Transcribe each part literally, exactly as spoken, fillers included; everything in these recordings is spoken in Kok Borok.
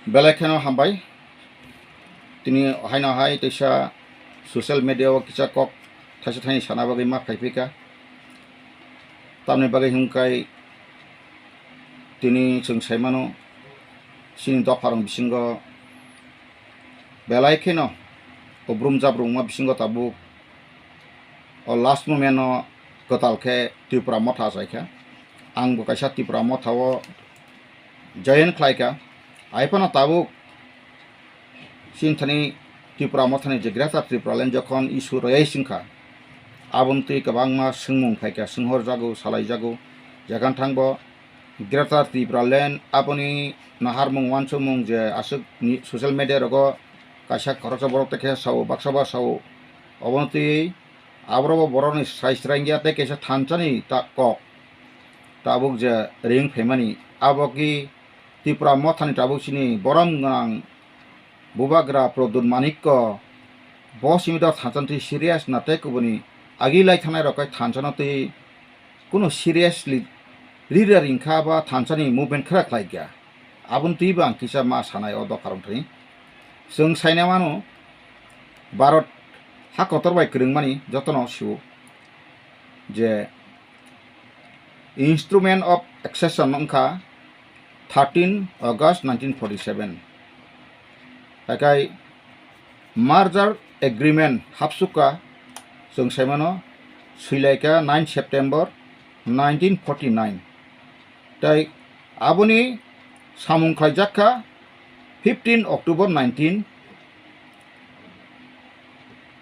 Belai kheno hambai. Tini haino hai teisa social media o kisa kok thaisa thaini sana bagwi ma phaiphika. Tamni bagwi hwnkhai tini chwng saimano chini dopharok bisingo belai kheno obrum jabrumma bisingo tabuk o last moment o kwtal khe Tripura motha achaikha. Ang bo kaisa Tripura motha o join khlaikha. Hai phano tabuk chini thani Tripura mothani je Greater Tripura Land jokhon issue rwui singkha, aboni twi kwbangma swngmung phaikha, swnghorjago, salaijago. Jegan thangbo Greater Tripura Land aboni naharmung wansukmung je aswk ni social media rogo kaisa khoroksa borok tekhe sao, baksa ba sao, oboni twi aborobo borokni sai srangya tei kaisa thansa ni ta-, kok tabuk je ring phaimani, abo ki Tripura mothani tabuk chini borom gwnang Bubagra Pradyut Manikko bo simi do thansa ni twi serious na tei kubuni agi lai thangnai rok kai thansa no twi kunu seriously rira ringkha ba thansa ni movement khra khlai kha. Aboni twi bo ang kisa ma sanai o dopha rok thani. Chwng saina mano Bharat ha kotor bai kwrwngmani jotono sio je Instrument of Accession wngkha thirteen August nineteen forty seven. Haikhe Merger Agreement hapsukha chwng saimano swilaikha nine September nineteen forty nine. Tei aboni samung khlaijak kha fifteen October nineteen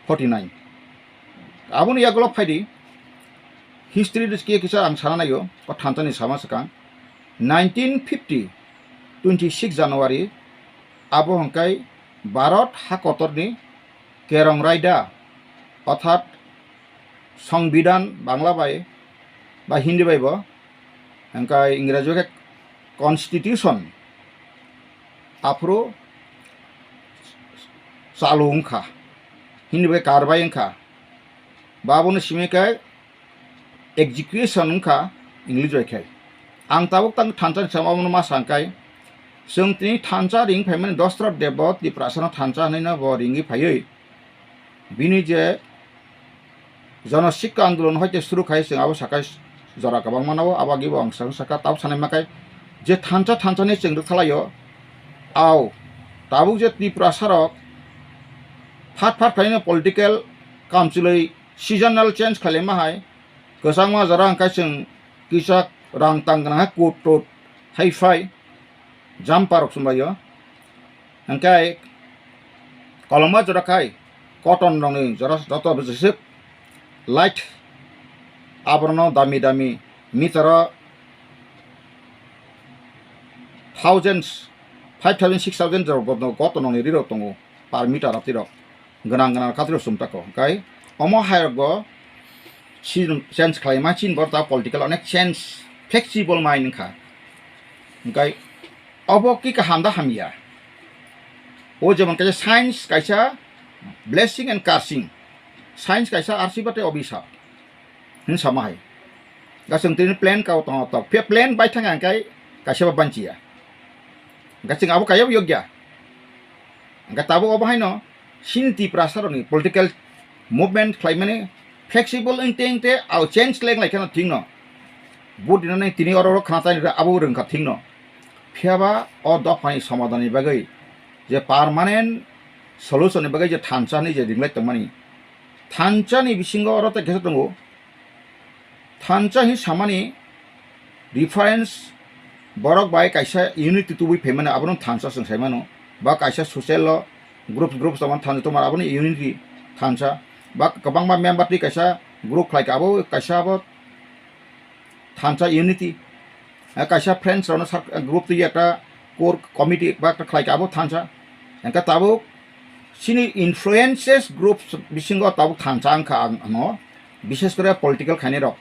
forty nine. Aboni yagulo phaidi history riski kisa ang sana naio o thansa ni sama swkang nineteen fifty twenty six January abo hwnkhai Bharat ha kotorni Kerong Raida orthat Songbidan Bangla bai ba Hindi bai bo hwnkhai Ingreji khe Constitution aphuru chalu wngkha, Hindi bai karbai wngkha, ba abono simi khe execution wngkha English bai khe. Ang tabuk tang thansa ni sama abono ma sangkai, chwng tini thansa ring phaimani Dosrot Debot Tiprasano thansa hwnwi no bo ringwi phaiwi bini je Jonosikka Andolon hoite suru khai chwng abo sakai jora kwbangma no abo agi bo ang sakha tabuk sanai makai je thansa thansa ni chwng rwkha laio. Au tabuk je Tiprasa rok phat phat khlaino political kamchwlwi seasonal change khlaima hai kwchangma jora hwnkhai chwng kisa rang tang gwnang hai coat tot hai phai jumper rok chumlaio. Hwnkhai koloma jora khai cotton rokni jora joto bwswk light aborno dami dami meter o thousands, five thousand, six thousand rok cotton rokni ri rok tongo per meter rok tirok gwnang gwnang khatri rok sumtako hwnkhai omo hai rok bo change khlaima chini bo ta political onek change flexible mind wngkha. Hwnkhai obo ki kaham da hamya? O jemon kaisa science kaisa blessing and cursing, science kaisa arsiba tei obisa hin sama hai. Ga chwng tini plan kao tongo tok phe plan bai thang ang kai kaisa ba banchiya. Ga chwng abo kaiya yogya. Ga tabuk obo haino chini Tiprasa rokni political movement khlaimani flexible wngte wngte au change leng lai kheno thikno. Vote rinani tini oro oro khna chani abo rwngkha thikno. Phiyaba o dophani somadhanni bagwi je permanent solution ni bagwi je thansa hinwi je ringlai tongmani, thansa ni bisingo oro tei kisa tongo. Thansa hi samani reference borok bai kaisa unity tubui phaimani abono thansa chwng saimano. Ba kaisa social o groups groups tongmani thansa tongmani abono unity thansa. Ba kwbangma member twi kaisa group khlaikha abo kaisa abo thansa unity. Eh, kaisa friends rokno sak-, group twi ekta core committee ba ekta khlaikha abo thansa. Hwnkhe tabuk chini influences groups bisingo tabuk thansa wngkha ang ano, bishes kore political khainai rok,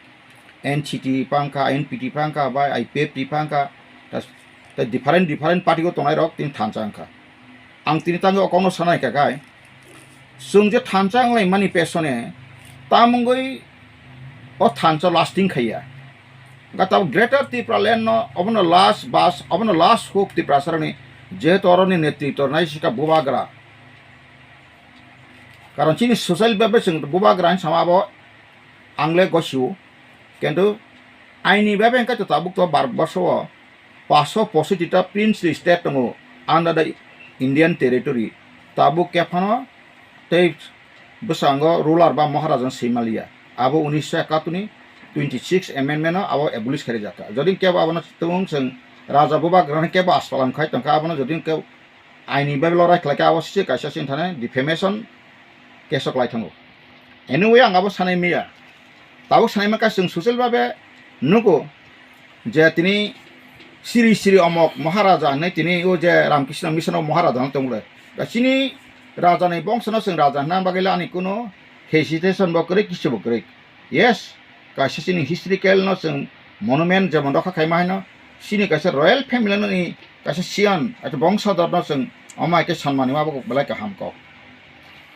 N C T pangkha, N P T pangkha, ba I P F T pangkha, ta-, ta different different party o tongnai rok tini thansa wngkha. Ang tini tangwi o kokno sanai kha khai, chwng je thansa wnglaimani pesone tamungwi o thansa lasting khaiya. Gata Greater Tipraland no obono last bus, obono last hope Tiprasarokni Jehetu oroni netritto nai sika bubagra. Karon chini social bhabe chwng bubagra hinwi sama abo ang le gosio. Kintu aini bhabe hwnkhe to tabuk to Bharat borsho o paanso pochoti ta princely state tongo under the Indian territory. Tabuk khe phano tei bwskango ruler ba Maharaja no swi manliya. Abo unisho ekattoni twenty six amendment no abo abolish khaijak kha. Jodi kebo abono tong chwng raja bubagra no kebo aspalam khai tongkha, abono jodi kebo aini bai lorai khlai kha, abo se kaisa sini thani defamation case o klai thango. Anyway, ang abo sanai miya. Tabuk sanai ma kaisa chwng social bhabe nugo je tini siri siri omok Maharaja hinwi tini o je Ramkrishna Mission o Maharaja no tongmole. Da chini raja ni bongso no chwng raja hwnna bagwi le ani kuno hesitation bo kwrwi, kisu bo kwrwi. Yes, kaisa chini historical no chwng monument jemon rokha khaima haino chini kaisa royal family no ni kaisa siyan ata bongso dor no chwng omo hai khe sanmani ma bo belai kaham kok.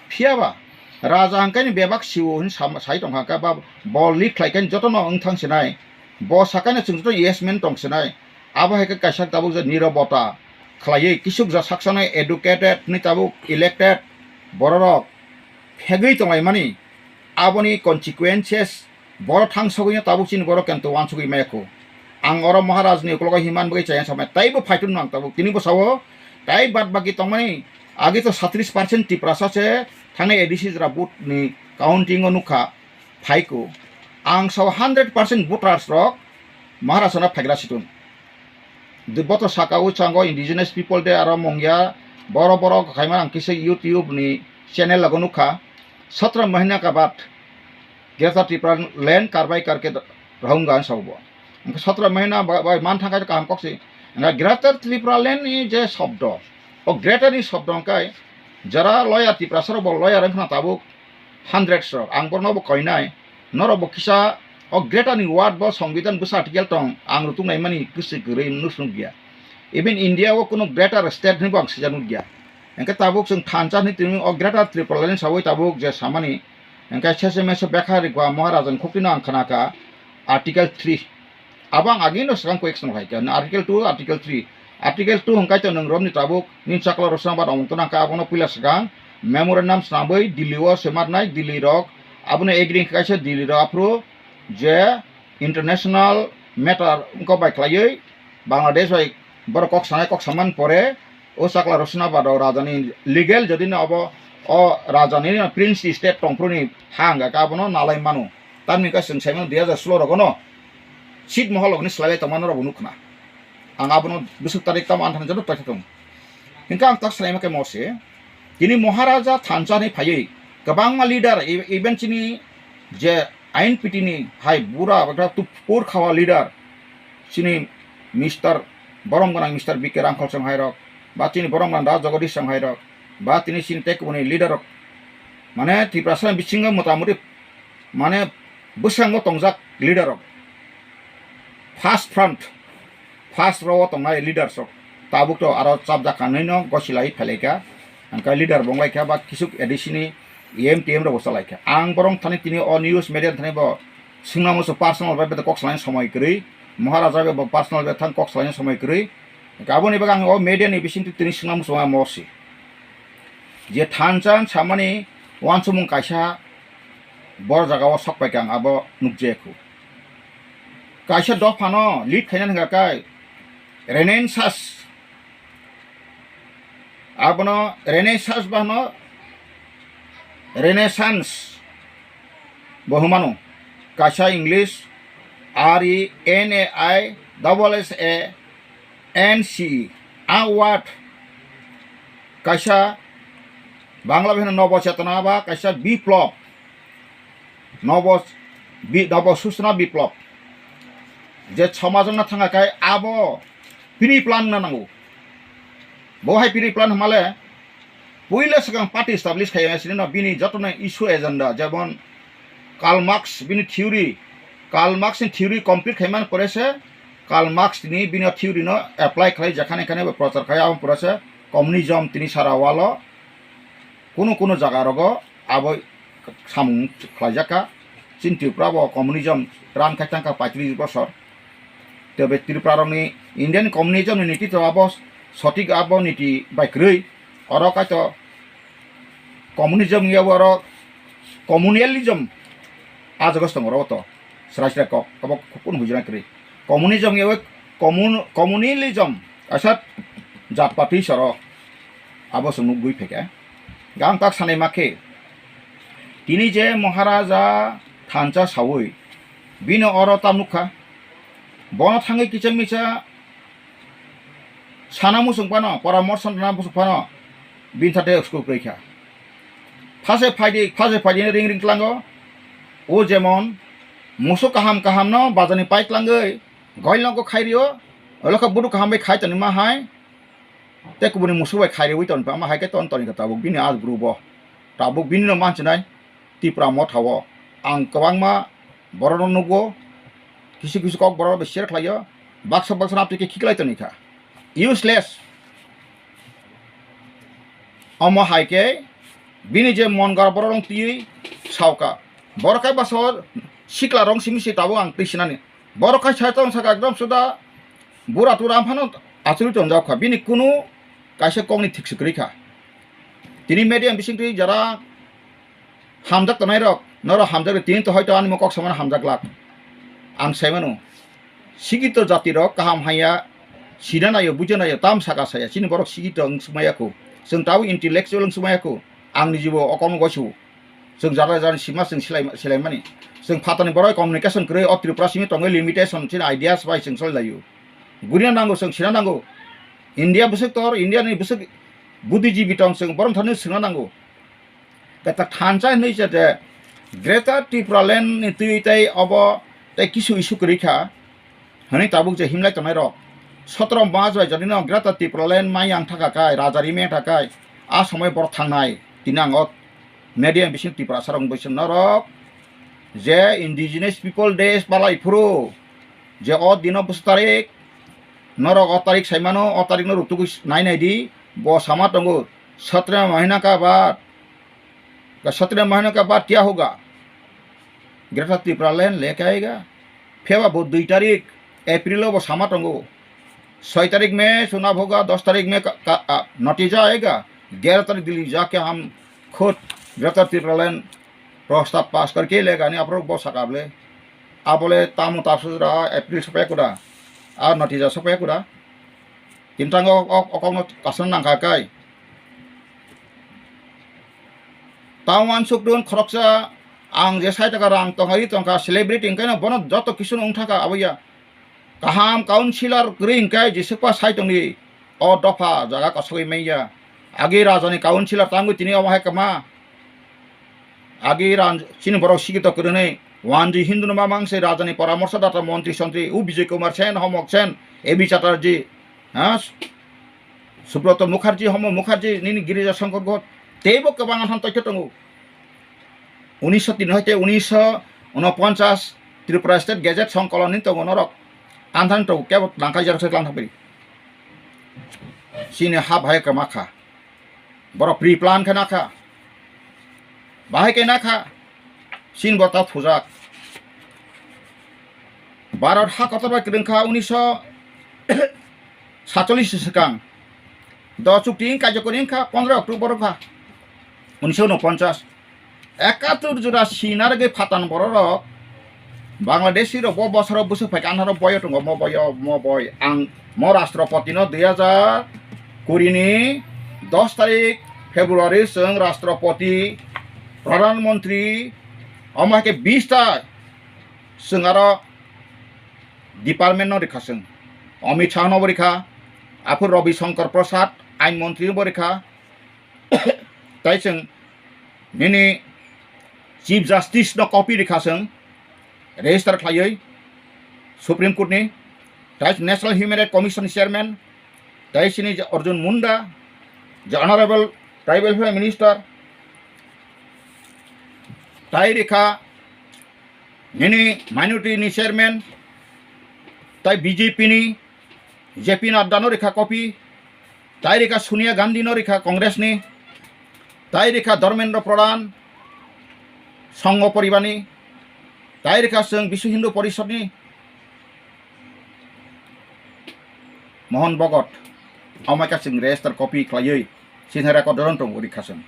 Phiya ba raja hwnkhe ni bebak siwo hin sam-, sai tongkha khe ba bo lead khlai khe jotono wngthang sinai, bo sakano chwng joto yes man tong sinai. Abo hai khe kaisa tabuk je nirobota khlaiwi kisuk ja saksano educated hinwi tabuk elected bororok phegwi tonglaimani, aboni consequences borok thang sogwino tabuk chini borok kento uansugwi maya kho. Ang oro Maharaj ni uklogo himan bagwi chaya samai taibo phaitun nang tabuk tini bwsao tai bad baki tongmani agi to satris percent Tiprasa se thangni A D C jora vote ni counting o nukha phaiko. Ang sao hundred percent voters rok Maharaj no phaigra situn. Boto saka o chango Indigenous People Day aro mungya boro boro khaima ang kisa YouTube ni channel logo nukha satra mahina ka baad Greater Tripura land karbai karke rahunga ang sao bo. Ang satra mahina ba, ba man thangkai kaham koksi. Ang Greater Tripura land ni je shobdo, o greater ni shobdo angkai jara lawyer Tiprasa rok bo lawyer wngkhna tabuk hundreds rok ang borno bo koinai norok bo kisa o greater ni word bo songbidan bwsa article tong ang rutung naimani kwswi kwrwi nusung gya. Even India o kuno greater state hinwi bo ang sijak nukya. Hingke tabuk chwng thansa hinwi tini o greater Tripura ni sawi tabuk je samani hingke sese mese bekha rikwa Maharaja ni khukti no ang khnaka article three. Abo ang agini no swkang koi ekso hai khe, article two, article three. Article two hwnkhe to nwng romni tabuk nini chakla rosna ba romtona khe abono puila swkang memorandum swnamwi Delhi o swmarnai, Delhi rok abono agree kaisa Delhi rok aphuru je international matter wngkok bai khlaiwi Bangladesh bai borok kok sanai, kok saman pore o chakla rosna ba rok raja ni legal jodi no abo o raja ni prince state tongphuru ni ha hwnkha khe abono nalai mano. Tamni hwnkhe chwng saimano dui hajar solo rogo no seat mohol rok ni swlaiwi tongma norok bo nukha na. Ang abono bwswk tarik tamo anthani joto paitha tongo. Hingke ang tak swlaima khe mo se, tini Maharaja thansa ni phaiwi kwbangma leader, e-, even chini je I N P T ni hai bura, pur khawa leader, chini Mister borom gwnang Mister B K Rangkhol song hai rok, ba chini borom gwnang Da Jagadish song hai rok, ba tini chini tekboni leader rok, mane Tiprasa bisingo motamuti mane bwskango tongjak leader rok, first front, first row o tongnai leaders rok tabuk to aro chapjak kanwi no gosilai phelaikha, hwnkhe leader bonglaikha ba kisuk A D C ni E M T M rok bo chalaikha. Ang borok thani tini o news media thani bo swngna muchung personal bai kok salai somoi kwrwi, Maharaja bai bo personal bai thang kok salai somoi kwrwi. Aboni bagwi ang o media ni bisingtwi tini swngna muchung ang morsi. Je thansa samani uansukmung kaisa bor jaga o sok paikha ang abo nukjakhu. Kaisa dophano lead khaina hwnkha khe Renaissance, abono Renaissance ba hwno Renaissance bo hwnmano. Kaisa English R E N A I double S A N C E. A word kaisa Bangla bai hwno nobo chetona ba kaisa biplop. Nobo bi-, nobo susna biplop. Je somajwngno thangkha khe abo pre-plan wngna nango. Bo hai pre-plan hwnmale puila swkang party establish khaiyana sini no bini jotono issue agenda jemon Karl Marx bini theory, Karl Marx ni theory complete khaimani pore se Karl Marx ni bini theory no apply khlai jekhane khane bo prochar khai abo pore se communism tini sara walo kunu kunu jaga rogo abo samung khlaijak kha. Chini Tripura bo communism ran khai thang kha paitris bosor. Tebe Tripura rokni Indian communism ni niti to abo sotik abo niti bai kwrwi, oro kaito communism ya oro communalism a jaga se tongo oro to srai srai kok abo kunu hujina kwrwi. Communism ya commun-, communalism asat jat party soro abo se nugwi pheke. Gang tak sanai makhe tini je Maharaja thansa sawi bino oro tam nukha. Bono thangwi kicha micha sana muchung phano, poramorso rwna muchung phano, bini thate school kwrwi kha. Phase phaidi, phase phaidi ring ring tlango. O jemon, musuk kaham kaham no bazani pai tlangwi, goil nogo khai rio, olo khe budu kaham bai khai toni ma hai, te kubuni musuk bai khai riwi ton ma hai khe ton toni kha tabuk bini as group o. Tabuk bini no manchinai. Tipra Motha o ang kwbangma borok no nugo, kisu kisu kok borok bai share khlaio, baksa baksa no twi khe khiklai toni kha, useless. Omo hai khe bini je mon gor borok rong twi sauka, borok kai basa o sikla rong simi si tabuk ang twi sinani, borok kai sai tong saka ekdom suda bura tura phano achugwi tongjak kha, bini kunu kaisa kokni thik se kwrwi kha. Tini media bising twi jara hamjak tongnai rok, norok hamjak di, tini to hoito ani mokok samano hamjak lak. Ang sai mano, sikito jati rok kaham haiya, sina naio, buja naio, tam saka saya, chini borok sikito wng sumaya kho. Chwng tabuk intellectual wng sumaya kho. Ang ni jibo okomo goisu. Chwng jara jara sima chwng silai, silai mani. Chwng phatani borok communication kwrwi o Tripura simi tongwi limitation chini ideas bai chwng choli laio. Gurina nango chwng sina nango. India bwswk tor, India ni bwswk buddhijibi tong chwng borok thani swngna nango. Kata thansa hinwi se je Greater Tipraland ni twi tei obo tei kisu isu kwrwi kha hwnwi tabuk je himlai tongnai rok. Sotro March bai jodi no Greater Tipraland mai yang thaka kai, raja ri meng thaka kai, a somoi borok thangnai. Tini ang o media bising Tiprasa rok bising norok je Indigenous People Day palai phuru je o dino bwswk tarik norok o tarik sai mano, o tarik no rutugwi nai nai di, bo sama tongo. Satria mahina ka baad, ka satria mahina ka baad kya hoga? Greater Tipraland leke aayega. Pheba bo dui tarik April o bo sama tongo. Soi tarik May chuna hoga, dos tarik May ka, ka, a, natija aayega. Gyara tarik Delhi jake hum khud Greater Tipraland prastab pass karke lega ani aphuru bo saka bole. Abole tamo tapsujra April sopaya kuda. A natija sopaya kuda. Kintango ok, ok, okno kasang nangkha kai. Tamo wansuk dun khoroksa ang je sai taka rang tongari tongkha celebrity hwnkhe no bono joto kisu no wngthaka aboya. Kaham councillor kwrwi hwnkhe jesukpa sai tongdi o dopha jaga kosogwi manya. Agi rajani councillor tangwi tini omo hai kwma. Agi ran chini borok sikito kwrwnwi wanji Hindu no mamang se rajani poramorso data montri sontri u Bijay Kumar Sen, Homok Sen, A B Chatterjee, ha? Subroto Mukherjee, Homo Mukherjee, nini Girija Shankar Ghosh, teibo kwbang ahan tokhe tongo. Unisho tin hoite unisho unoponchas Tripura State Gazette songkolon ni tongo norok. Anthan tongo kebo nangkai jarok se tlang thapri. Chini ha bahai kwma kha. Borok pre plan khe nakha. Bahai khe nakha. Chini bo ta thujak. Bharat ha kotor bai kwrwng kha unisho satcholish swkang. Do chukti wng kaijakori wngkha pondro October wngkha unisho unoponchas. Ekatur jora sina rwgwi phatan bororok Bangladeshi rok bo bosoro bwswk phaikha anharo boyo tongo mo boyo mo boi ang mo rashtrapati no dui hajar kuri ni dos tarik February chwng rashtrapati, pradhan mantri, omo hai khe bis ta chwng aro department no rikha chwng. Amit Shah no bo rikha, aphuru Ravi Shankar Prasad ain mantri no bo rikha. Tai chwng nini Chief Justice no copy rikha chwng register khlaiwi Supreme Court ni, tai National Human Rights Commission ni chairman, tai chini je Arjun Munda, je Honorable Tribal Welfare Minister, tai rikha nini minority ni chairman, tai B J P ni J P Nadda no rikha copy, tai rikha Sonia Gandhi no rikha Congress ni, tai rikha Dharmendra Pradhan Sangha Paribar ni, tai rikha chwng Biswa Hindu Parishad ni Mohan Bhagat. Omo khe chwng register copy khlaiwi sini record dodon tongo rikha chwng.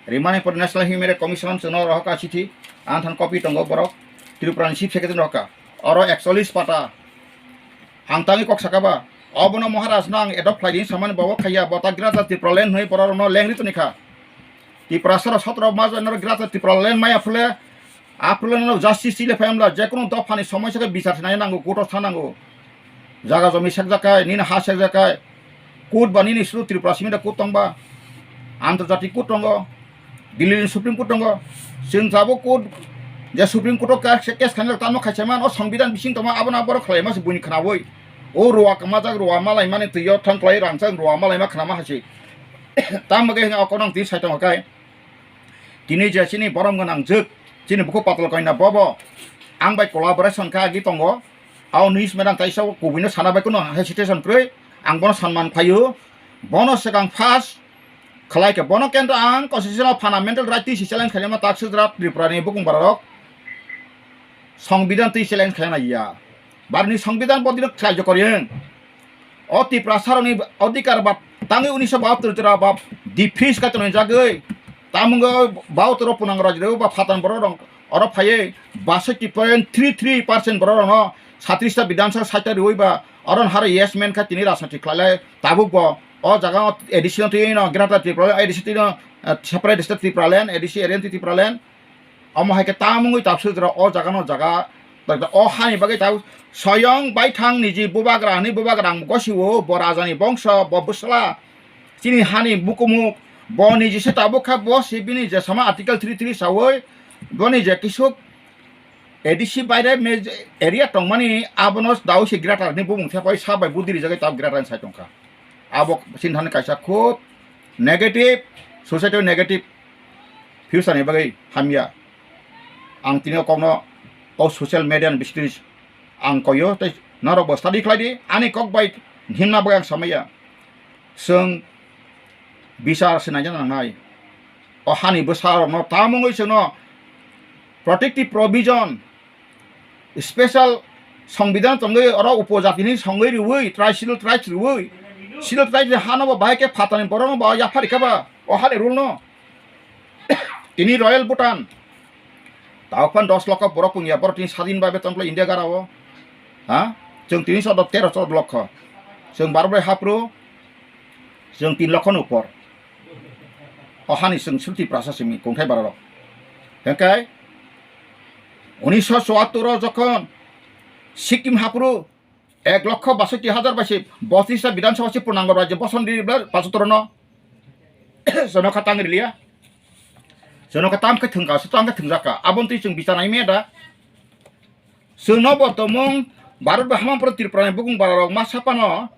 Rimani pore National Human Rights Commission chwngno rohorkha chithi, ang than copy tongo borok Tripura ni Chief Secretary rohorkha. Oro ekchollish pata ang tangwi kok saka ba, obono Maharaj no ang adopt khlai di samani bobo khaiya, bo ta Greater Tipraland hwnwi borok rokno lengri toni kha. Tiprasa rok sotro majo noro Greater Tipraland maya phule, aphule no justice chile phai amla, je kono dophani somoi saka bichar sinai nango, court o thanango. Jaga jomi sekjakai, nini ha sekjakai. Court ba nini suru Tripura simi da court tongba. Antarjati court tongo. Delhi ni Supreme Court tongo. Chwng tabuk court, je Supreme Court o case, case khainai tamo khaisa man, o Songbidan bising tongma abono borok khlai ma se buini khnawi. O ruwa kwmajak ruwa malai mani twi o thang klai rang chang ruwa malai ma khnama hasi. Tamo khe o konong twi sai tong kai. Tini je chini borom gwnang jwk, chini bukhuk patal koina bobo ang bai collaboration kha agi tongo. Ao news medang taisa o kubui no sana bai kuno hesitation kwrwi, ang bono sanman phaio. Bono swkang first khlai khe bono kento ang constitutional fundamental right twi si challenge khaima tak sujra Tripura ni bukung bara rok Songbidan twi challenge khaina ya. Barni Songbidan bodino khlai jokor yang. O Tiprasa rokni odhikar ba tangwi unisho bahattor jora ba defreeze kaitor ni jagwi. Tamungo bahattor o punang rajreo ba phatan borok rok oro phaiwi basoi point three three percent borok rokno satrish ta Bidhan Sabha saita riwi ba oron haro yes man kha tini rajniti khlailai tabuk bo o jaga o A D C no twi no Greater Tripura A D C twi no, eh, separate state Tripura land, A D C area twi Tripura land. Omo hai khe tamungwi tapsuk jora o jaga no jaga, o hani bagwi tabuk soyong baithang niji bubagra hwnwi bubagra ang gosio, bo rajani bongso, bo bwsla, chini hani bukumuk, bo niji se tabuk kha, bo se bini je sama article three three sawi, boni je kisuk A D C baire me area tongmani abono dawi se greater hwnwi bumung thepai sa bai budi rijagwi tabuk greater hwnwi sai tongkha. Abo chini thani kaisa khub negative, society o negative future ni bagwi hamya. Ang tini o kokno o social media ni bisingtwi ang koyo tei norok bo study khlai di, ani kok bai himna bagwi ang samaya. Chwng bichar se naina nangnai. O hani bwsa rokno tamungwi chwngno protective provision special Songbidan tongwi oro upojatini songwi riwi, tri-, Scheduled Tribes riwi, Scheduled Tribes ni hano bo bahai khe phatani borokno bo yaphari kha ba, o hani rule no. Tini Royal Bhutan, tao phan dos lokho borok pungya, borok tini sadin bai beton India gara o. Ha? Chwng tini sodo tero sodo lokho. Chwng baro bai hapro, chwng tin lokho ni upor. O hani chwng sulti prasa simi kongthai bara rok. Hengkai, unisho chuattor o jokhon Sikkim hapro ek lokho basoti hajar bai se botris ta Bidhan Sabha se purnango rajyo boson di bla pachotoro no. Sono kha tang riliya. Sono kha tam khe thwngka, so tam khe thwngjak ka. Abon twi chwng bichar nai me da. Chwng no bo tomung Bharat bai hamang pro Tripura ni bukung bara rok ma sapano.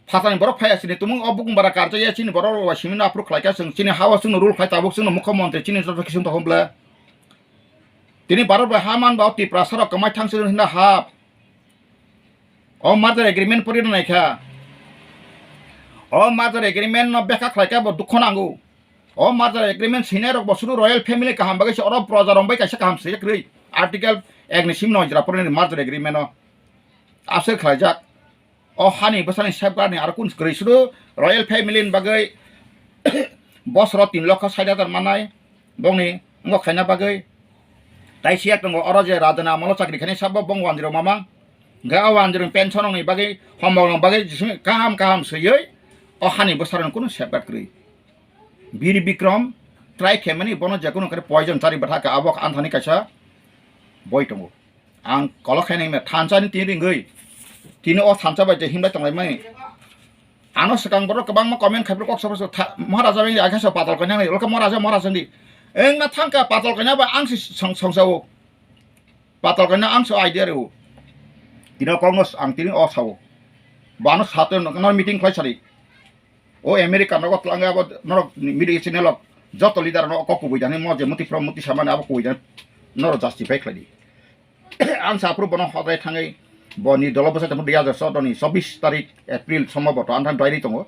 Phatani borok phai ya chini tumung o bukung bara karjak ya chini borok rok bai simi no aphuru khlai kha chwng chini ha o chwng no rule khlai tabuk chwng no mukho montri chini joto kisung tong bla. Tini Bharat bai ha man ba o Tiprasa rok kwmai thang chwng hinda hap. O merger agreement pori rwnai kha. O merger agreement no bekha khlai kha bo dukho nango. O merger agreement sinai rok bo suru royal family kaham bagwi se oro proja rok bai kaisa kaham swijak rwi. Article ek ni sim no jra pori merger agreement no. Aswk khlaijak. O hani bwsani safeguard ni aro kun kwrwi suru royal family ni bagwi bosoro tin lokho sait hajar manai bongni wngkha khaina bagwi. Tai siya tongo oro je rajani amolo chakri khainai sabo bong wanjiro mamang. Hwnkhe o wanjiro pension rokni bagwi homorokni bagwi jisung kaham kaham swiwi o hani bwsarokni kunu safeguard kwrwi. Bir Bikram try khaimani bono jekunu khe poison chari bwtha khe abo anthani kaisa boi tongo. Ang kolok khainai mya thansa ni tini ringwi. Tini o thansa bai je himlai tonglaimani. Ano swkang borok kwbangma comment khai borok kok sabo tha-, Maharaja bai akhe sa patal kanya nai, olka Maharaja, Maharaja ni. Eng na thangka patal kanya ba ang si song, song sao. Patal kanya ang so idea reo. Tino kongno ang tini o sao. Bano sato no meeting khlai sari. O America nogo tlangwi abo norok media channel o joto leader no kok kubui dani mo je muti from muti samani abo kubui dani norok justify khlai di. Ang sa aphuru bono hodai thangwi boni dolo bwsai tongmo dui hajar choudo ni chobbish tarik April somo boto ang thang dairy tongo.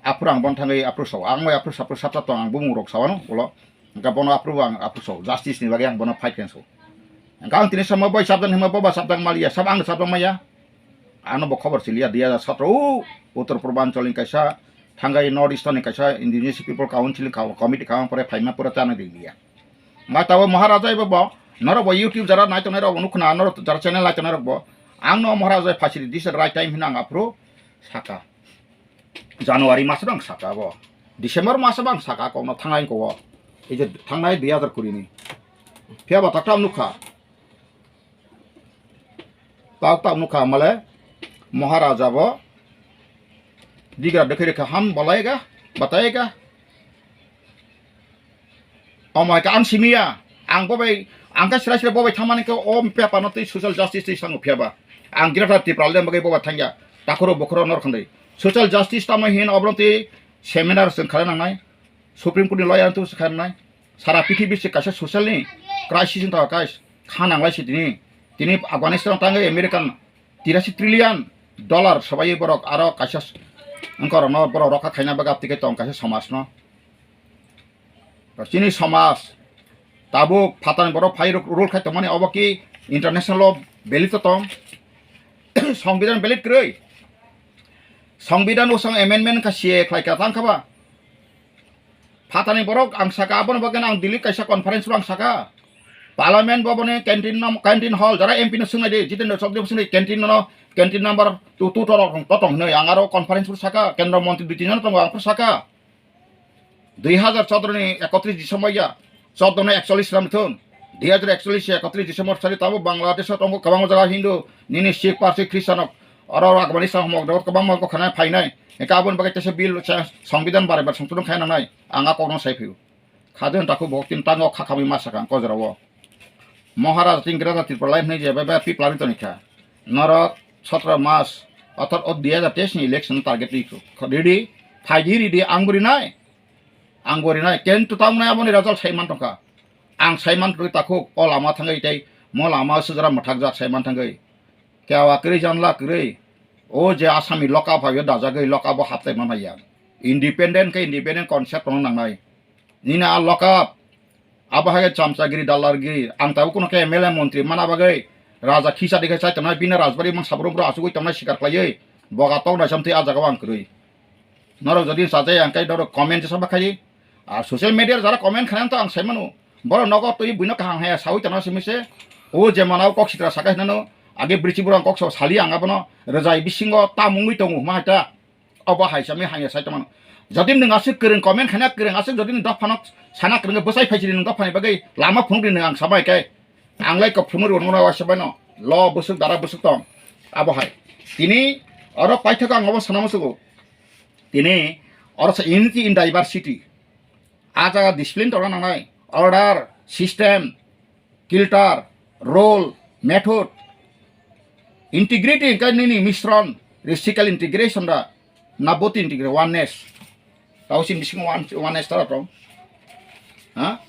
Aphuru ang bono thangwi aphuru sao ang bai aphuru sapru sapsa tong ang bumung rok sawano ulo. Hwnkhe bono aphuru ang aphuru sao justice ni bagwi ang bono fight khe sao. Hwnkhe ang tini samo bai sabjang hima boba sabjang maliya sab ang sabjang maya. Ano bo khobor chiliya, dui hajar satro o Uttor Purbanchal ni kaisa thangai North Eastern ni kaisa Indigenous People Council ni ka-, committee kha pore phaima pura chana diliya. Ma tabo Maharaja ibo bo, norok bo YouTube jara nai tongnai rok bo nukhna, norok jara channel nai tongnai rok bo, ang no Maharaja phasiri, this is right time hina ang aphuru saka. January mas rang saka bo. December mas bang saka kokno thangnai ko. Ei je thangnai dui hajar kuri ni. Phiya ba takta nukha. Tak tak nukha male Maharaja bo digra dekhe dekhe ham balaika, bataika. Omo hai ka ang simiya, ang bobai, ang ka sira sira bobai thamani ke o pepa no tei social justice tei sango phiya ba. Ang Greater Tipraland bagwi bobai thangya, takhoro bokhoro nor khandai. Social justice tamo hin obro tei seminar seng khare nangnai. Supreme Court ni lawyer tu se khare nai. Sara pithibi se kaisa social ni crisis wng tongkha guys. Kha nanglai se tini. Tini Afghanistan tangwi American tirasi trillion dollar sabai borok aro kaisa s-, wngkorokno borok rokha khaina bagwi tike tong kaisa somajno. Chini somaj tabuk phatani borok phai ruk-, rule khai tongmani obo ki international law valid to tong? Songbidan valid kwrwi? Songbidan usang amendment kha C A A khlai ka tang kha ba? Phatani borok ang saka, aboni bagwi ang Delhi kaisa conference ro ang saka. Parliament boboni canteen nom-, canteen hall, jara M P no swngnai di, Jitendra Chaudhary bo swngnai canteen no, canteen number two, two torok rong totong hinwi ang aro conference ro saka, kendra montri dui tin jon tongo ang phuru saka. Dui hajar chodro ni ekotris December ya, chodro no ekchollis ram thun. Dui hajar ekchollis ya ekotris December sari tabo Bangladesh o tongo kwbangma jaga Hindu, nini Sikh, Parsi, Christian rok, oro oro Afghanistan homok jaga kwbangma kok khana phainai. Eka aboni bagwi tesa bill sa Songbidan bare bare songtodong khai nangnai. Ang a kokno sai phio. Khajun takhu boktin tango khakhamwi ma sakang kojra o. Maharaja tin Greater Tipraland hinwi je bebe piplari toni kha. Norok satra mas, orthat o dui hajar teis ni election target ri kho. Ready? Phaidi ready, ang bo rinai. Ang bo rinai. Kintu tamnai aboni result saiman tongkha. Ang saiman kwrwi takhuk o lama thangwi tei mo lama sujra mwthakjak saiman thangwi. Kewa kwrwi janla kwrwi. O je Asami lock up phaio dajagwi lock up o haptai manmaya. Independent khe independent concept no nangnai. Nini a lock up. Abo hai chamchagiri, dalargiri, ang tabuk kuno khe M L A montri mana bagwi raja khisa dikhe chai tongnai, bini rajbari mang sabrum bro asugwi tongnai sikar khlaiwi, boga tok naisam twi a jagao ang kwrwi. Norok jodi sajai ang kai norok comment sa bakhai, ar social media jara comment khanai to ang sai mano, borok nogo twi buino kaham haya sawi tongna simi se, o je manao kok sitra sakai hinano, age brichi borok ang kok sa sali ang abono rwjai bisingo ta mungwi tongo huma hai ta. Obo hai sami hanya sai tongmano. Jodi nwng aswk kwrwng comment khaina kwrwng aswk jodi nwng dophano sana kwrwngwi bwsai phaisidi nwng dophani bagwi lama phunukdi nwng ang sabai khe. Ang lai kok phunukdi nwng waisa baino. Lo bwswk dara bwswk tong. Abo hai. Tini oro paithakgo ang obo sana musugo. Tini oro sa unity in diversity. A jaga discipline tongna nangnai. Order, system, culture, role, method, integrity hwnkhe nini misron, reciprocal integration da, naboti integration, oneness. Tao chini bisingo one-, oneness tara tong. Ha?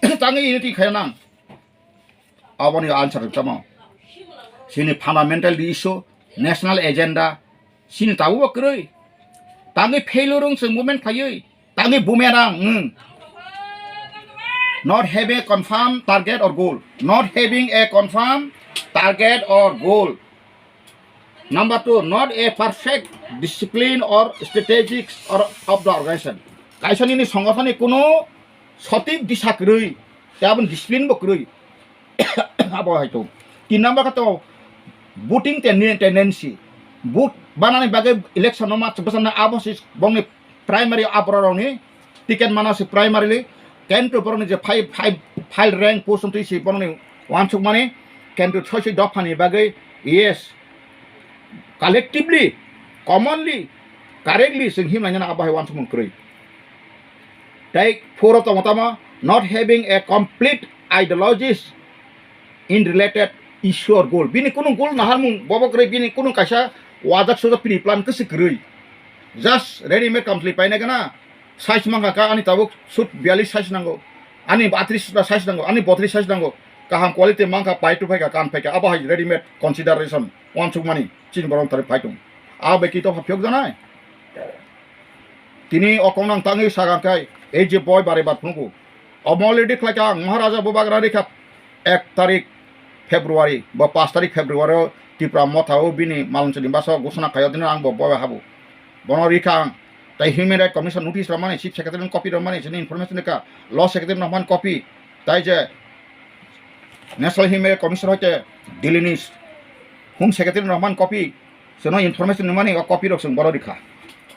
Tangwi unity khaya nang. Aboni answer tamo. Chini fundamental issue, national agenda, chini tabukbo kwrwi. Tangwi failure wng chwng movement khaiwi. Tangwi bumerang, hmm. Not having a confirmed target or goal. Not having a confirmed target or goal. Number two, not a perfect discipline or strategic or of the organization. Kaisa nini songothoni kuno sotik disa kwrwi, tei aboni discipline bo kwrwi. Abo hai to. Tin number khe to voting ten-, tendency. Vote banani bagwi election no ma bwsakna abo se bongni primary aborok rokni ticket mana se primarily. Kintu borokni je five, five, file rank post wngtwi se borokni uansukmani. Kintu soi soi dophani bagwi yes, collectively, commonly, correctly chwng himlainani abo hai uansukmung kwrwi. Tei four o tongo tamo, not having a complete ideologies in related issue or goal. Bini kunu goal naharmung bobo kwrwi, bini kunu kaisa wajak sojak pre-plan kwswi kwrwi. Just ready made complete paina gana. Size mangka ka ani tabuk shoot biyallis size nango. Ani atris size nango, ani botris size nango. Kaham quality mangka pai tu phaika kan phaika. Abo hai ready made consideration. Uansukmani chini borok thari phai tong. A bai kito pha phiyok janai. Tini o kokno ang tangwi sagang khai, ei je boi bare bar phunukgo. Omo already khlai kha ang Maharaja Bubagra rikha ek tarik February, ba panch tarik February o Tipra Motha o bini malmsani baso gosona khayo dino ang bo boya habu. Bono rikha ang. Tai Human Rights Commission notice romani, Chief Secretary no copy romani, chini information rikha, Law Secretary no romani copy. Tai je National Human Rights Commission hoite Delhi ni Home Secretary no romani copy. Sono information romani o copy rok song boro rikha.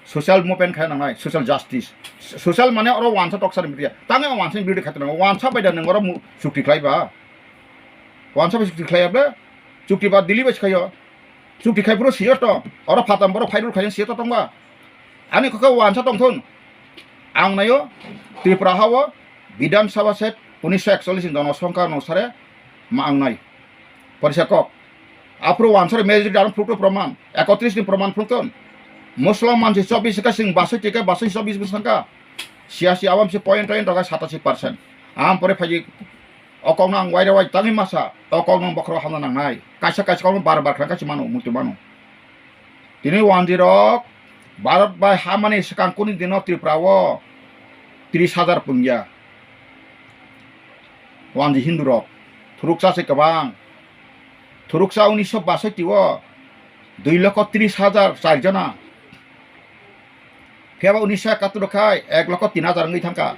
Social movement khaina nangnai, social justice. Social mane oro wansa toksa ni bidia. Tange wansa ni bidia khaina nangnai. Wansa bai da nang oro mu-, chukti khlai ba. Wansa bai chukti khlai ba. Chukti ba Delhi bai khayo. Chukti khai phuru siyot tong. Oro phatam borok phairul khai siyot tong ba. Ani kok wansa tong thun. Ang nayo Tripura hao Bidhan Sabha set unisho ekchollish ni jonosongkha onusare ma ang nai. Porisa kok. Aphuru wansa majority daron phuru to proman. Ekotris ni proman phuru ton. Muslim mansi chobbish ka sing basoi tika basoi chobbish bwsangka. Siyasi awam si point point toka satasi percent. Am pore phaji O kokno ang waire wai tangwi masa, o kokno bokhorok hamna nangnai. Kaisa kaisa kokno bar bar khna kaisa mano, muitu mano. Tini wanjwi rok Bharat bai hamani swkang kuni dino Tripura o tris hajar pungya. Wanjwi Hindu rok. Thuruksa se kwbang. Thuruksa unisho basoi tio dui lokho tris hajar char jona. Phiya ba unisho ekattor khai ek lokho tin hajar wngwi thangkha.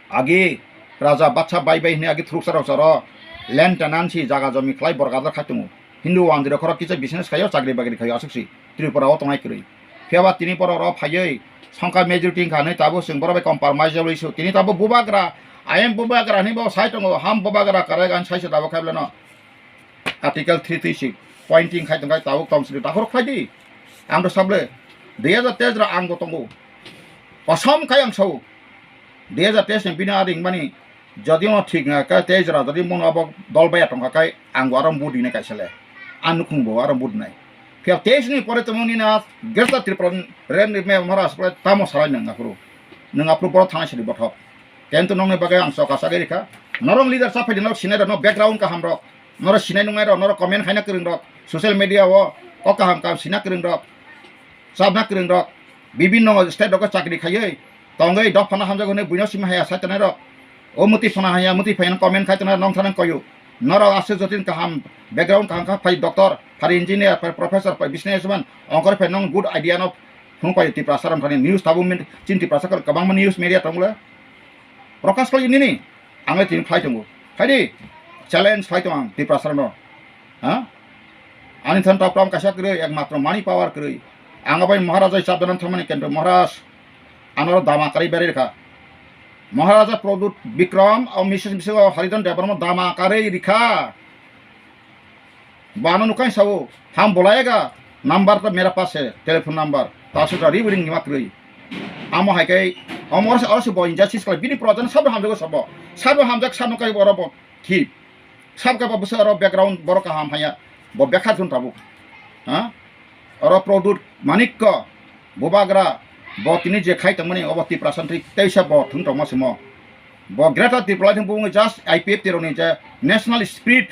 Agi raja batsa bai bai hwnwi agi thuruksa rok charo land tenancy jaga jomi khlai borok adar khai tongo. Hindu wanjwi rok khorok kisa business khaio, chakri bakri khaio, aswk si Tripura o tongnai kwrwi. Phiya ba tini borok rok phaiwi songkha majority wngkha hwnwi tabuk chwng borok bai compromise wngwi su. Tini tabuk bubagra, I am bubagra hwnwi bo sai tongo, ham bubagra kwrwi gan sai se tabuk khai bwlano. Article three three six pointing khai tongkhai tabuk tong sini dakhor khlai di. Ang to sable dui hajar teis ra ang bo tongo. Kosom khai ang sao. Dui hajar teis ni bini aring mani jodi no thik na ka teis ra jodi mono abo dol baya tongkha kai ang bo arom budi nai kaisa le. Ang nukhung bo arom budi nai. Phiya teis ni pore tongmani na Greater Tripura ren me mara asple tamo salai nang aphuru. Nang aphuru boro thana sidi bothok. Kento nongni bagwi ang soka sagwi rikha. Norok leader sa phaidi norok sinai rok, no background kaham rok. Norok sinai nungnai rok, norok comment khaina kwrwng rok. Social media o kok kaham kaham sina kwrwng rok. Chabna kwrwng rok. Bibinno state rogo chakri khaiwi tongwi dok phano hamjak hwnwi buino simi haya sai tongnai rok. O muti phano haya, muti phano comment khai tongnai rok nong thanang koyu. Norok aswk jotin kaham background kaham kha phai doctor, phai engineer, phai professor, phai businessman, ongkor phai nong good idea no phunuk pai Tiprasa rok thani news tabuk min chin Tiprasa kwbangma news media tonglo. Prokash khlai nini, ang le tini khlai tongo. Khaidi, challenge khlai tong ang Tiprasa rokno. Ha? Ani than tapram kaisa kwrwi, ekmatro money power kwrwi. Ang abai Maharaja hisab danan thangmani kento Maharaj, anoro dama karwi berai rikha. Maharaja Pradyut Bikram, o Missus Missus Haridhan Debbarma dama karwi rikha. Bano nukhai sao, ham bolayega, number ta mera paas hai, telephone number, ta sutra ri ring ni makrwi. Amo hai kai, amo oro se, oro se bo injustice khlai, bini projan sabo hamjago sabo, sabo hamjak sabo kai oro bo thip, sab ka bo bwsa oro background borok kaham haya, bo bekha jun tabuk, ha, oro Pradyut Manikya, bubagra, bo tini je khai tongmani, obo Tiprasa thwi teisa bo thung tongma simo, bo Greater Tripura thung bung just I P F T roni je national spirit,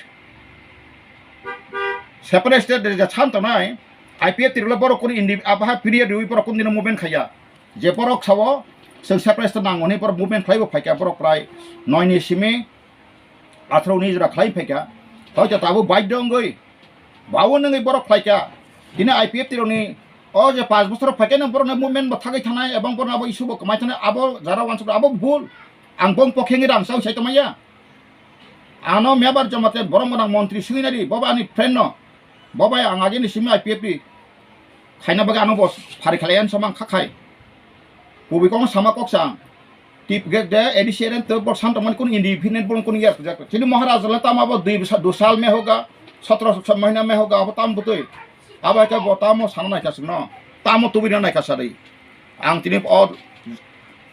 Separate state de ja chan tongnai, I P F T rwle borok kunu indi abaha period rwi borok kunu dino movement khaiya. Je borok sao, chwng separate state nango hwnwi borok movement khlaibo phaikha, borok prai noi ni simi atharo ni jora khlai phaikha. Hoito tabuk baidho wngwi, bawo nungwi borok khlaikha. Tini I P F T rokni o je panch bochor phaikha nang borokni movement bo thagwi thanai, ebong borokno abo issue bo kwmai thanai, abo jara wansuk abo bhul. Ang bong pokhe wngwi rang sao sai tongmaya. Ano mebar jomate borok gwnang montri swinari, bo bai ani friend no, bo bai ang agini simi I P F T khaina bagwi ano bo phari khlai ani samang kha khai. Kubui kok sama kok sa ang. Tip gek de A D C eren to bo santo man kun independent bon kun yer kujak. Chini Maharaj le tama bo dui bisa dusal me hoga, sotro mahina me hoga, abo tam butui. Abo ke bo tamo sana nai kasno. Tamo tubui na nai kasari. Ang tini o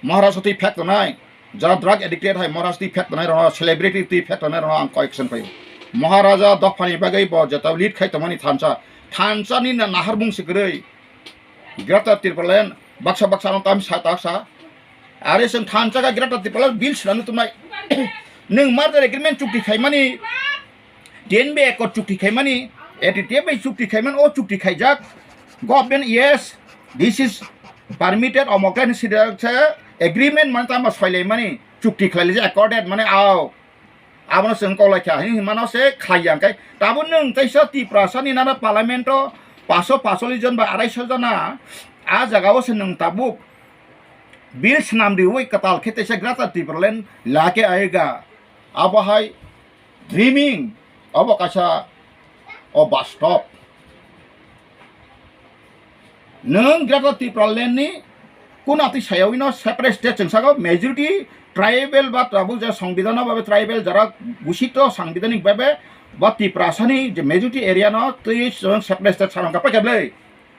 Maharaj twi phek tongnai, jara drug addicted hai Maharaj twi phek tongnai rokno, celebrity twi phek tongnai rokno ang koi action khaio. Maharaja dophani bagwi bo jeta lead khai tongmani thansa, thansa ni na nahar mung se kwrwi. Greater Tipraland baksa baksa no tam sa tak sa. Are chwng thansa ka Greater Tipraland bill swnamwi tongmai. Nwng merger agreement chukti khaimani, T N B Accord chukti khaimani, A T T F bai chukti khaiman, o chukti khaijak. Government, yes, this is permitted, omok khe sida khe agreement mane tamo soilaimani, chukti khlailaijak, accorded mane ao. Abono chwng koklai kha, hini himano se khlai ya, hwnkhe tabuk nwng teisa Tiprasani nana parliament o paso pasolli jon ba arai so jona, a jaga o se nwng tabuk bill swnam riwi kwtal khe teisa Greater Tipraland lake ayega. Abo hai dreaming, obo kaisa o bastop. Nwng Greater Tipraland ni kuna twi sayawi no separate state chwng saka majority tribal ba tabuk je songbidano ba tribal jara gusito sangbidhanik babe ba Tiprasani je majority area no twi chwng separate state sanang ka paikha ble.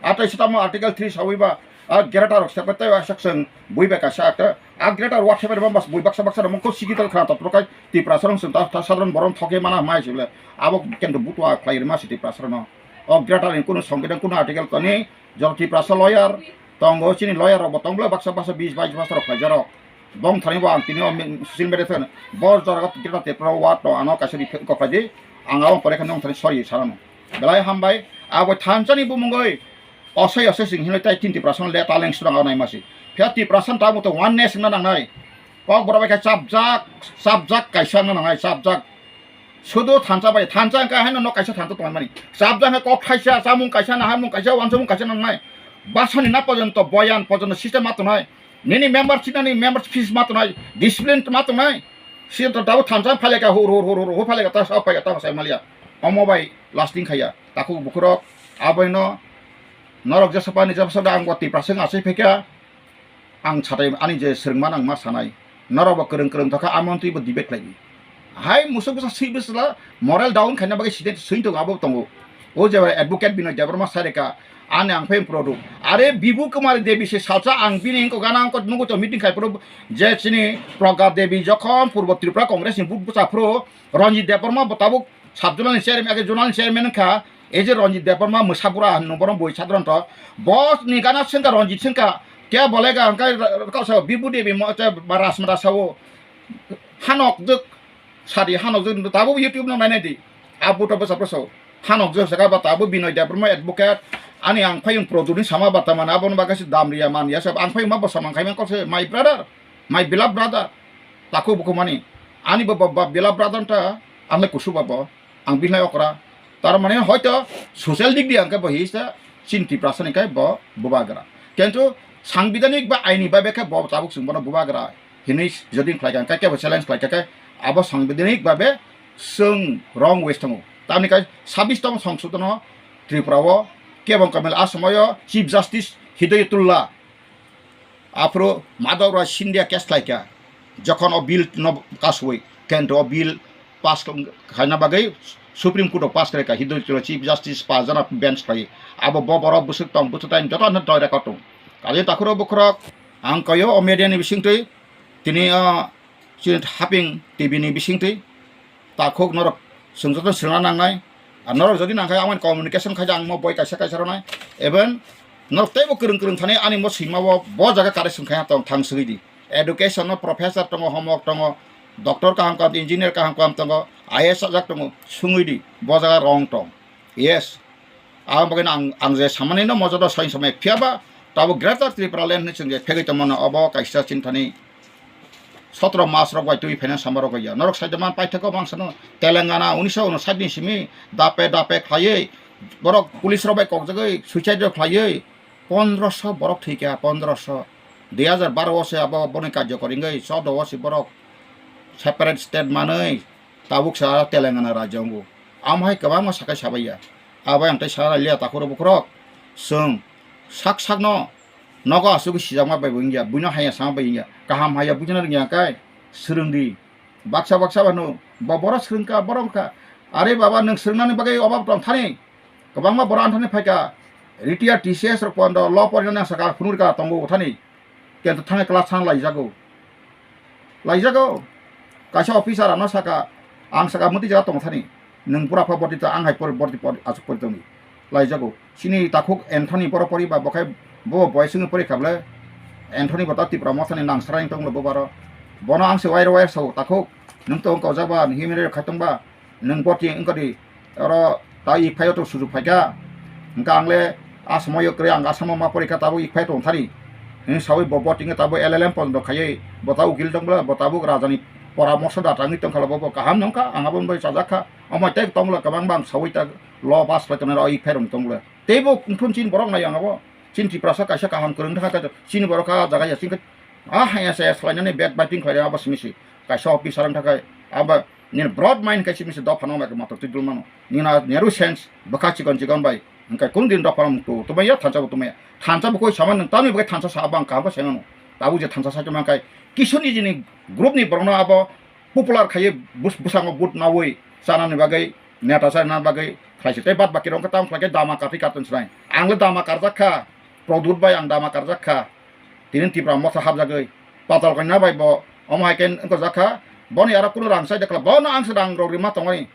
Atai sitamo article three sawi ba a greater rok separate tei wasak chwng bui bai kaisa akta a greater ward separate ba bui baksa baksa rok mungko sigital khana topro kai Tiprasa rok chwng ta sadron borom thoke mana mai sibole abo kendo butwa khlai rima si Tiprasa rok no. O greater ni kunu songbidhan kunu article toni jor Tiprasa lawyer tongo, chini lawyer rok bo tongble baksa baksa bis bais bosor rok khlaijarok. Bong thani bo ang tini o mi-, social media thani bo jora greater Tiprasa ward to ano kaisa ri kok khlai di. Ang abang pore khe nong thani sorry sanano. Belai hambai abo thansa ni bumungoi osai osai sing hinoi tai tin Tiprasa le taleng surang nai masi. Phia Tiprasa ta mo to one ness na nang nai. Kok bora bai khe chapjak, chapjak kaisa na nang nai, chapjak. Sudu thansa bai, thansa hwnkhe haino nok kaisa thansa tongmani. Chapjak hwnkhe kok thaisa, chamung kaisa, naharmung kaisa, uansukmung kaisa nangnai. Basani na porjonto, boyan porjonto system ma tongnai. Nini member chinani member fees ma tongnai, discipline ma tongnai. Siyento tabuk thansa phaileka hur hur hur hur hur phaileka ta sa phaileka ta sai malia. Omo bai lasting khaya. Takhuk bukhurok aboino norok jesa pani jesa da ang bo Tiprasa wng asai phaikha. Ang satai ani je swrwngma nang ma sanai, norok bo kwrwng kwrwng thokha, amon twi bo debate khlai di. Hai musuk bwsa swi bwsla moral down khaina bagwi side swi tongo, abo tongo. O je advocate Binoy Debbarma sai reka, ani ang phai product. Are Bibu Kumari Devi se salsa ang bini ko gana ko nugo to meeting khai pro je chini Pragya Devi jokhon Purbo Tripura Congress ni but bwsa phro Ranjit Debbarma bo tabuk sub zonal ni chairman, ake zonal ni chairman wngkha, ei je Ranjit Debbarma mwsa bura hinwi bono bui sadron to. Bo ni gana swngkha Ranjit swngkha, khe bolega hwnkhe kok sao Bibu Devi mo-, che ba Rasmata sao. Hanok jwk sadi hanok jwk tabuk YouTube no nainai di. Abo to bwsa bwsa sao. Hanok jwk saka ba tabuk Binoy Debbarma advocate. Ani ang phayung product ni sama bata mana abo no bagwi se dam riya man ya sab ang phayung ma bwsa man khai man kok se my brother, my beloved brother. Takhuk bukhuk mani. Ani bo, bo, bo beloved brother ta ang le kusu ba bo. Ang bini lai okra. Tar mane hoito social dig di ang khe bo hi sa chini Tiprasa ni khe bo bubagra. Kintu sangbidanik ba aini babe khe bo tabuk chwng bono bubagra hinwi jodi khlai kha khe bo challenge khlai kha khe abo sangbidanik babe chwng wrong ways tongo. Tamni khe sabbish tong songsodhono Tripura o kebong kamil a somoyo Chief Justice Hidayatullah Aphuru Madhav Roy Scindia case khlaikha, jokhon o bill no kasui, kento o bill pass khaina bagwi Supreme Court o pass khlaikha, Hidayatullah Chief Justice pajana bench khlai, abo bo borok bwswk tong, bwswk tai joto no toi record tong. Kali takhuro bukhurok ang koyo o media ni bisingtwi tini o chini haping T V ni bisingtwi takhuk norok chwng joto swrwngna nangnai. Ar norok jodi nangkha, ang communication khaija, ang mo boi kaisa kaisa rwnai. Even norok teibo kwrwng kwrwng thani ani mo swima bo, bo jaga correction khaina tong thang swgwi di. Education no professor tongo, homok tongo, doctor kaham kaham, engineer kaham kaham tongo, I A S sajak tongo, swngwi di, bo jaga wrong tong. Yes. Ang bagwi ang, ang je samani no mojodo sai samai phiya ba, tabo Greater Tripura Land hinwi chwng je phegwi tongmano, obo kaisa chinthani sotro mas rok bai twi phaina sama rok ya. Norok saida man paithakgo mangsano Telangana unisho unsat ni simi dape dape khlaiwi borok police rok bai kokjagwi suicide rok khlaiwi pondroso borok thwikha, pondroso. Dui hajar baro o se abo boni karjokor wngwi chodo o se borok separate state manwi tabuk sa Telangana rajyo wngo. Amo hai kwbangma sakai sabaiya. Abo ang tei sana liya takhuro bukhurok. Chwng sak sakno nogo asugwi sijakma bai bo wngya, buino haya sama bai wngya. Kaham haya buino wngya kai swrwng di. Baksa baksa bano bo borok swrwngkha, borok wngkha. Are baba, nwng swrwngnani bagwi obab tong thani. Kwbangma borok anthani phaikha. Retired T C S rok pondo law porinani ang saka phunukha tongo thani. Kento thangwi class thang laijago. Laijago. Kaisa officer ano saka, ang saka mwtwi jaga tong thani. Nwng pura pha borti ta, ang hai por-, borti por-, aswk pori tongdi. Laijago. Chini takhuk Anthony borok pori ba bo khai bo boys wngwi pori kha bwle. Anthony bo ta Tipra Motha ni nang sara wng tong bo baro. Bono ang se wire wire sao takhuk. Nwng to wng kojak ba, human rights khai tong ba. Nwng borti wng kadi. Oro ta i phaio to sujuk phaikha. Hwnkha ang le a somoio kwrwi ang Assam o ma pori kha tabuk i phai tong thani. Hwnwi saui bo borti wngkha tabuk L L M pojoto khaiwi bo ta ukil tong bwle, bo tabuk raja ni poramorsodata wngwi tongkha, bo bo kaham nongkha, ang aboni bai chajakha. Omo tei tongla kwbang bang sawi ta lo pass khlai tongnai rok i pherong tongla. Teibo wngthun chin borok nai ang abo. Chin Tiprasa kaisa kaham kwrwng thangkha, chini borok kha jaga ya chini a haya se swlainani backbiting khlai abo simi si. Kaisa officer wng thangkha abo nini broad mind kaisa misi dophano bai matok twi dul mano. Nina narrow sense bwkha chikon chikon bai. Hwnkhe kunu din dophano muktu tumaya thansa bo tumaya. Thansa bo koi sama nwng tamni bagwi thansa sa abang kaham khe saimano. Tabuk je thansa sa tongma khe kisu nijini group ni borokno abo popular khaiwi bus-, bwskango vote nawi chanani bagwi, neta chanani bagwi khlaisi. Tei bad baki rok khe tamo khlai khe dama kartwi kartong swnai. Ang le dama karjak kha, Pradyut bai ang dama karjak kha. Tini Tipra motha hapjagwi. Patal kanya bai bo omo hai khe wngkha jak kha. Boni aro kunu rang sai de khlai. Bono ang se rang rok rima tongmani.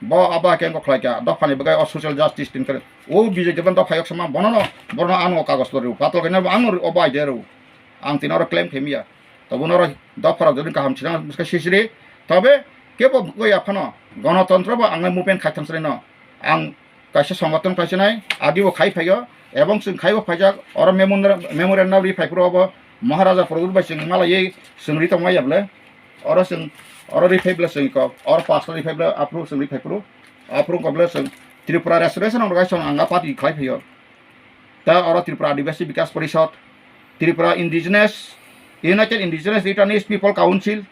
Bo abo hai khe wngkha khlai kha. Dophani bagwi o social justice tin khe. O Bijay Deban dopha yok sama bono no, bono ano kagos rw. Patal kanya bo ano obo idea rw. Ang tini oro claim khe miya. Tobo noro dopha rok jodi kaham sinang bwskha sisiri. Tobe kebo goi aphano gonotontro bo ang movement khai thang sreno. Ang kaisa songothon khai sinai, agi bo khai phaio, ebong chwng khai bo phaijak, oro memorandum, memorandum ri phai phuru obo Maharaja Pradyut bai chwng malaiwi chwng ri tongmai ya bwle. Oro chwng, oro ri phai bwle chwng kok, oro pastor ri phai bwle aphuru chwng ri phai phuru, aphuru kok bwle chwng Tripura Restoration Organisation ang a party khlai phaio. Ta oro Tripura Adivasi Bikas Parishad, Tripura Indigenous, United Indigenous Returnees People Council,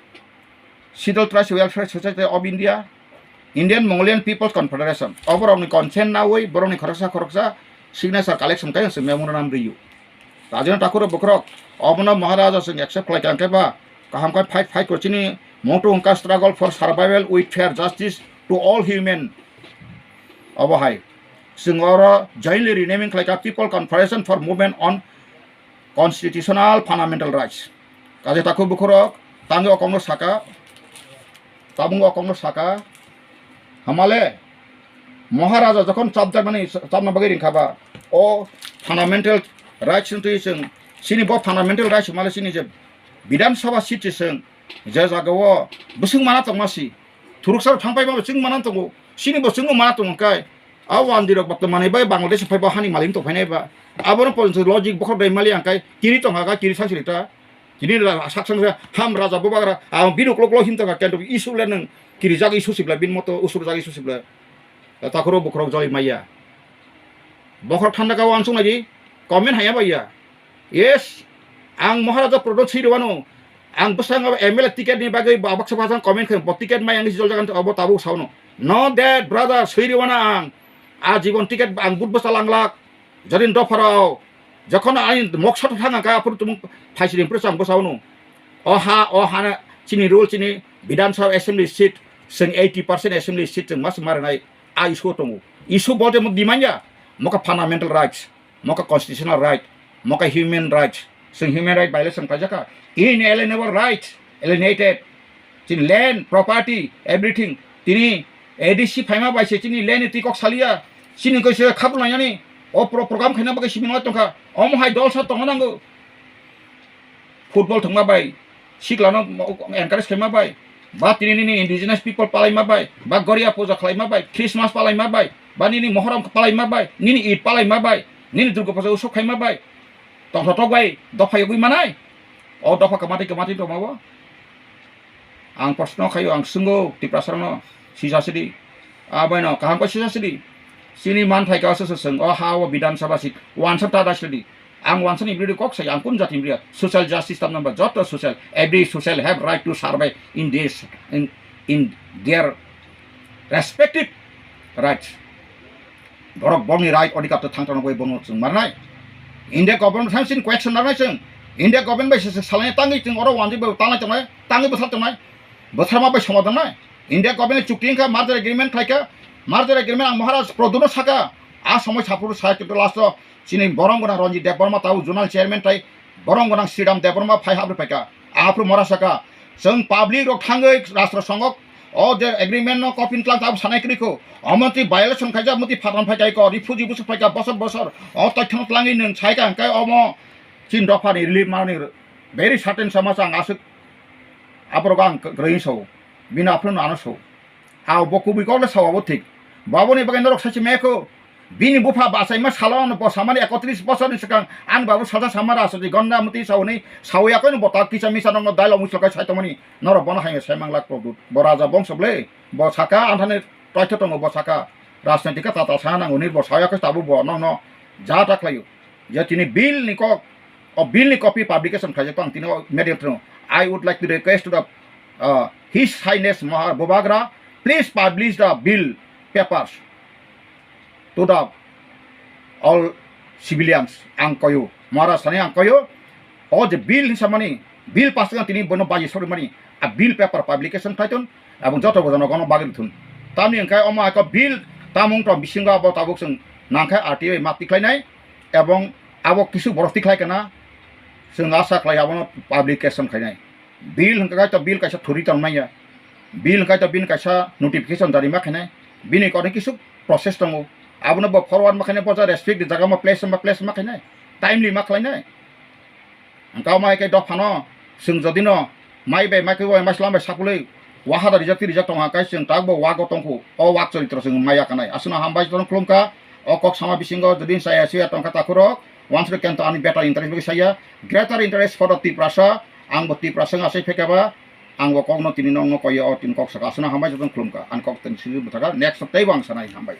Scheduled Tribes Welfare Society of India, Indian Mongolian People's Confederation. Oborokni consent nawi borokni khoroksa khoroksa signature collection khe se memorandum riyo. Rajendra Thakur bokhorok obono Maharaja chwng accept khlai kha, hwnkhe ba kaham khe fight, fight kho chini motto wngkha struggle for survival with fair justice to all human. Obo hai chwng oro jointly renaming khlai kha People Confederation for Movement on Constitutional Fundamental Rights. Kaje takhuk bukhurok tangi okongno saka, tabung okongno saka, hamale Maharaja jokhon chapjakmani, chapna bagwi ringkha ba, o fundamental rights ni twi chwng, chini bo fundamental rights hamale chini je Bidhan Sabha seat se chwng, je jagao bwswng mana tongma si, thuruksa thangpai ba chwng mana tongo, chini bo chwngno mana tongo kai, a wandi rok bapta manwi bai Bangladesh phai ba hani malik tong phainai ba, abono poncho logic bokhok dai mali ang kai, kiri tong ha kai, kiri sangsiri ta, kiri ra-, sak sang ham raja bubagra, ang bini uklok lo him tong ha, kento issue le nwng kirijak issue sibla, bin moto usur jak issue sibla. Takhoro bokhorok joli maya. Bokhorok thanda ka wansuk nai di, comment haya ba ya. Yes, ang Maharaja Pradyut swi rwano. Ang bwskango M L A ticket ni bagwi ba-, baksa baksa comment khe bo ticket mai ang si jol jagan obo tabuk saono. No that brother, swi rwano ang. A jibon ticket ang but bwsa langlak. Jodin dopharao, jokhon ani moksa thang ka aphuru tumung phaisiri phuru ang bwsaono. O ha, o hana chini rule chini Bidhan Sabha assembly seat, chwng eighty percent assembly seat chwng mas marinai a issue tongo. Issue bolte mo demand ya, moka fundamental rights, moka constitutional right, moka human rights. Chwng human right violation khlaijak kha. Inalienable rights alienated. Chini land, property, everything. Tini A D C phaima bai se chini land ni twi kok saliya. Chini koi se khabul nai yani. O pro-, program khaina bagwi simi nai tongkha. Omo hai dol sa tongna nango. Football thwngma bai, siklano encourage khaima bai, ba tini nini indigenous people palaima bai, ba Goria puja khlaima bai, Christmas palaima bai, ba nini Mohorom palaima bai, nini Eid palaima bai, nini Durga puja usuk khaima bai, tongthotok bai dopha yogwi manai. O dopha kwmatwi kwmatwi tongmao. Ang proshno khaio, ang swngo Tiprasarokno, sijasidi. Aboino kaham khe sijasidi. Chini manthai kaisa se chwng o ha o Bidhan Sabha seat wansuk ta daisidi. Ang wansani birodo kok sai, ang kun jatini biriya. Social justice tamna ba joto social, every social have right to survive in this, in, in their respective rights. Borok bongni right odhikar to thang thang bai bono chwng marnai. India government thang sin question narnai chwng. India government bai se, se salai tangwi chwng oro wanjwi bai tanai tongnai, tangwi bwsal tongnai. Bwsarma bai somadon nai. India government chukti wngkha, merger agreement khlaikha. Merger agreement ang Maharaj Pradyutno sakha. A somoi saphuru sai kintu last o chini borom gwnang Ranjit Debbarma tau zonal chairman tai borom gwnang Sridham Debbarma phai habrwi phaikha. Aphuru mora sakha, chwng public rok thangwi rastro songok o je agreement no copy tlang tabuk sanai kwrwi kho. Omo twi violation khaijak, omo twi phathan phai kai kho, refugee bwswk phaikha bosor bosor. O totthano tlangwi nwng saikha hwnkhe omo chini dophani relief manani very certain sama chang aswk aborok ang kwrwi sao. Bini aphuru ano sao. Ao bo kubui kok le sao abo thik. Bo aboni bagwi norok sachi maya kho. Bini bupha bachaima salo ano bo samani ekotris bosorni swkang ani babu salsa sama Rajniti gonda muti sauni sawi yakoi no bo tak kisa misa nokno dialogue muchlo kai sai tongmani norok bono hai sai manglak Pradyut. Bo raja bongso bwle, bo saka anthani toitho tongo, bo saka Rajniti ka tata sa nanguni bo sawi yakoi tabuk bo nokno ja ta khlaio. Je tini bill ni kok, o bill ni copy publication khaijak tong tini o media through. I would like to request to the, uh, His Highness Mahar Bubagra, please publish the bill papers to the all civilians. Ang koyo, Maharaj sani ang koyo, o je bill hisamani, bill pass tini bono baji sorimani, a bill paper publication khaitun, abong joto bojono gono bagri thun. Tamni hwnkhe omo hai kok bill tamung tong bisingo abo tabuk chwng nangkhe R T I bai ma tikhlainai, ebong abo kisu borok tikhlai kana chwng asa khlai abono publication khainai. Bill hwnkhe to bill kaisa thuri tongmanya. Bill hwnkhe to bini kaisa notification jari ma khainai. Bini koni kisu process tongo. Abono bo forward ma khainai, bo ja respect di jaga ma place ma place ma khainai. Timely ma khlainai. Hwnkhe omo hai khe dophano chwng jodi no mai bai mai khe bai mai slam bai sapulwi waha da rijak ti rijak tongha khe chwng tak bo wago tongkhu. O wak choritro chwng maya kanai. Aswkno hambai jotono khulumkha. O kok sama bisingo jodi saya suya tongkha takhurok, wansuk kento ani better interest bagwi saya. Greater interest for the Tiprasa. Ang bo Tiprasa wng asai phekeba. Ang bo kokno tini nokno koyo o tini kok saka. Aswkno hambai jotono khulumkha. Ani kok tini sijil bwthakha. Next teibo ang sanai hambai.